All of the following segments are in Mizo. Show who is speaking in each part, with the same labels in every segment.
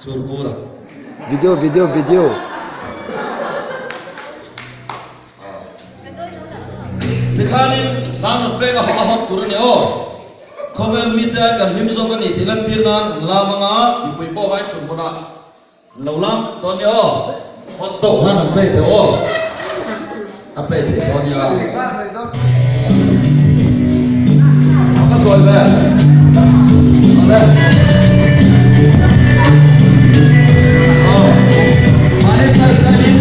Speaker 1: Chur bur a.
Speaker 2: Video video video.
Speaker 1: Tikhanin hlan rawn pek a a hawk tur a ni aw. Khawvel mite aiin kan hlim zawk a ni tih lantir nan an lam anga mipui pawh hain thun hmunah an lo lam dawn ni aw. Hot dog han an play teh aw. A play theih dawn nia. A va sawi ve. Awle. Aw. Mahni style style in.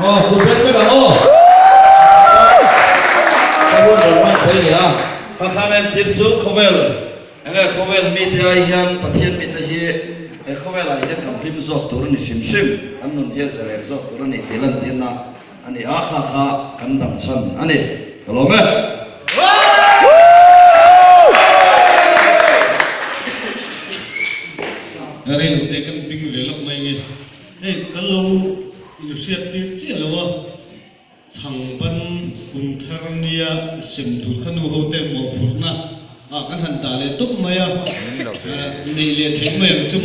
Speaker 1: Aw kut vek vek ang aw. Ka hun rawn hman thei leh a. Pakhan en thil chu khawvel enge khawvel mite ai hian Pathian mite hi he khawvel ah hian kan hlim zawk tur a ni hrim hrim kan nun hi a zalen zawk tur a ni tih lantirna a ni a kha kha kan dam chhan a ni ka lawm e.
Speaker 3: Rei lo te kan ding ve lawk mai nge. Hei kan lo inhriat tir chiah lo a, chhangban kum thar nia sem tur kha nu ho te mawhphurhna ah kan han dah leh tawp mai a, neih leh theih mai ang chu maw.